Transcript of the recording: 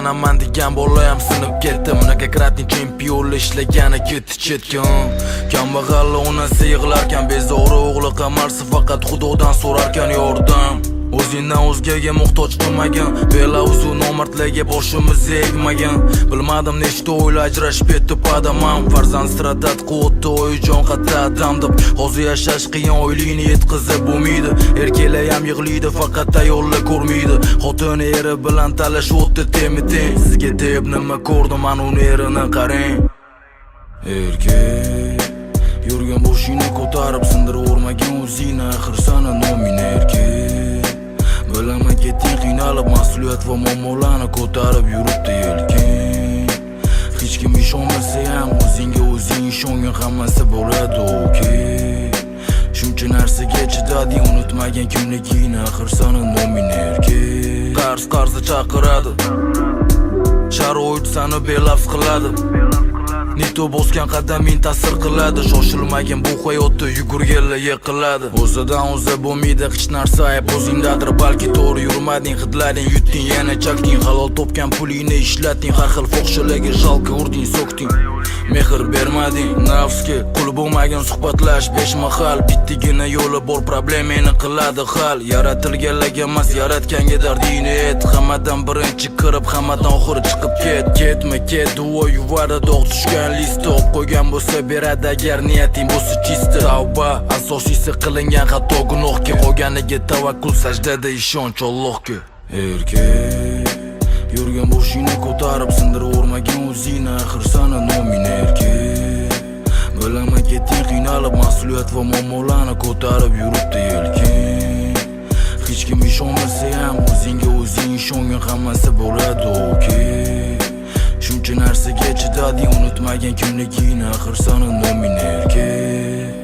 Uylanaman degan bola ham sinib ketdi. Многократный chempionlar ishlagani ketdi chetga. Kambag'alli onasi yig'larkan, bezori o'g'li qamalsa, faqat Xudodan so'rarkan yordam. O'zingdan o'zgaga muhtoj qilmagin. Belavzu nomardlarga boshimizni egmagin. Bilmadim, nechta oila ajrashib ketdi по домам. Farzand страдать qilyapti, oyijon, qayerda adam deb. Hozir yashash qiyin, oylikni yetkazib bo'lmaydi. Erkaklar ham yig'laydi, faqat ayollar ko'rmaydi. Xotini eri bilan talashyapti temi teng. Sizga deb nima ko'rdim, ana uni erini qarang. Erkak, yurgan boshingni ko'tarib, sindirib o'zingni, axir sani noming erkak. Bilaman, ketding qiynalib, mas'uliyat va muammolarni ko'tarib yuribdi yelkang. Hech kim ishonmasa ham, o'zingga o'zing ishongin, hammasi bo'ladi okey. Shuncha narsaga chidading, unutmagin kimligingni, axir sani noming erkak. Qarz qarzni chaqiradi, sharoit sani belafz qiladi. Не то bosgan qadaming ta'sir qiladi. Shoshilmagin, bu hayotda yugurganlar yiqiladi. O'zidan o'zi bo'lmaydi hech narsa, ayb o'zingdadir balki. To'g'ri yurmading, hidlading, yutding, yana chakding. Halol topgan pulingni ishlatding har xil fohishalarga. Жалко, urding, so'kding, mehr bermading nafsga. Qul bo'lmagin, suhbatlash besh mahal. Bittagina yo'li bor, problemangni qiladi hal. Yaratilganlarga emas, yaratganga dardingni ayt. Hammadan birinchi kirib, hammadan oxiri chiqib ket. Ketma ket duo yuvardi dog' tushgan lista. Olib qo'ygan bo'lsa beradi, agar niyating bo'lsa чисто. Tavba asosiysi, qilingan xato gunohga, qolganiga tavakkul, sajdada ishonch Allohga. Erkak, yurgan boshingni ko'tarib, sindirib o'zingni, axir sani noming erkak. Bilaman, ketding qiynalib, mas'uliyat va muammolarni ko'tarib yuribdi yelkang. Hech kim ishonmasa ham, o'zingga o'zing ishongin, hammasi bo'ladi okey. Shuncha narsaga chidading, unutmagin kimligingni, axir sani noming erkak.